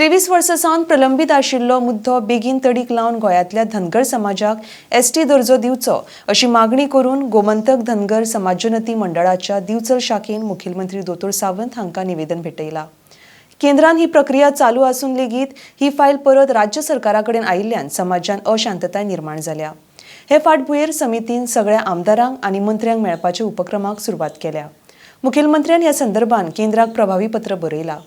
23 वर्सां सावन प्रलंबीत आशिल्लो मुद्दो बेगीन तडीक लावन गोंयांतल्या धनगर समाजाक एसटी दर्जो दिवचो अशी मागणी करून गोमंतक धनगर समाजोन्नती मंडळाच्या दिवचल शाखेन मुखेलमंत्री दोतोर सावंत हांकां निवेदन भेटयलां. केंद्रान ही प्रक्रिया चालू आसून लेगीत ही फायल परत राज्य सरकारा कडेन आयिल्ल्यान समाजान अशांतताय निर्माण जाल्या. हे फाटभुंयेर समितीन सगळ्या आमदारांक आनी मंत्र्यांक मेळपाच्या उपक्रमाक सुरवात केल्या. मुखेलमंत्र्यान ह्या संदर्भात केंद्राक प्रभावी पत्र बरयला.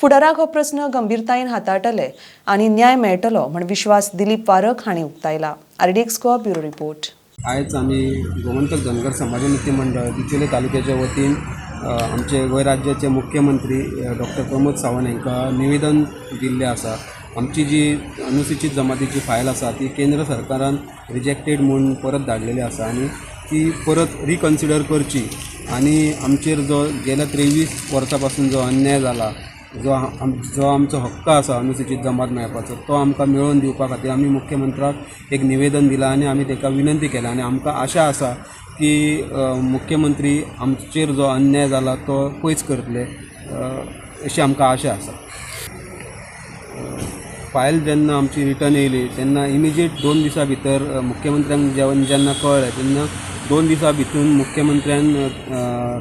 फुडाराक हो प्रस्न गंभीरतायेन हाताळटले आनी न्याय मेळटलो म्हण विश्वास दिलीप वारक हांणी उक्तायला. RDX Goa, bureau report. आयज आमी गोमंतक धनगर समाजोन्नती मंडळ दिचोले तालुक्याच्या वतीन आमचे गोंय राज्याचे मुख्यमंत्री डॉक्टर प्रमोद सावंत हांकां निवेदन दिल्लें आसा. आमची जी अनुसूचित जमातीची फायल आसा, ती केंद्र सरकारान रिजेक्टेड म्हूण परत धाडलेली आसा आनी ती परत रिकन्सिडर करची आनी आमचेर जो गेल्या 23 वर्सां पासून जो अन्याय जाला, जो आमचो हक्क आसा अनुसूचित जमात मेळपाचो, तो आमकां मेळोवन दिवपा खातीर आमी मुख्यमंत्र्याक एक निवेदन दिलां आनी आमी ताका विनंती केल्या. आनी आमकां आशा आसा की मुख्यमंत्री आमचेर जो अन्याय जाला तो पयस करतले अशी आमकां आशा आसा. फायल जेन्ना आमची रिटर्न येयली तेन्ना इमिजिएट 2 दिसां भितर मुख्यमंत्र्यांक जेन्ना कळ्ळें, तेन्ना 2 दिसां भितून मुख्यमंत्र्यान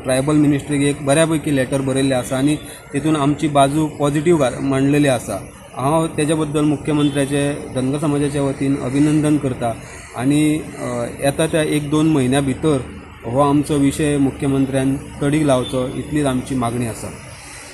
ट्रायबल मिनिस्ट्रीक एक बऱ्या पैकी लेटर बरयल्लें आसा आनी तितून आमची बाजू पॉझिटीव मांडलेली आसा. हांव तेज्या बद्दल मुख्यमंत्र्याचे धनगर समाजाच्या वतीन अभिनंदन करता आनी येता त्या एक दोन म्हयन्या भितर हो आमचो विशय मुख्यमंत्र्यान तडीक लावचो, इतलीच आमची मागणी आसा.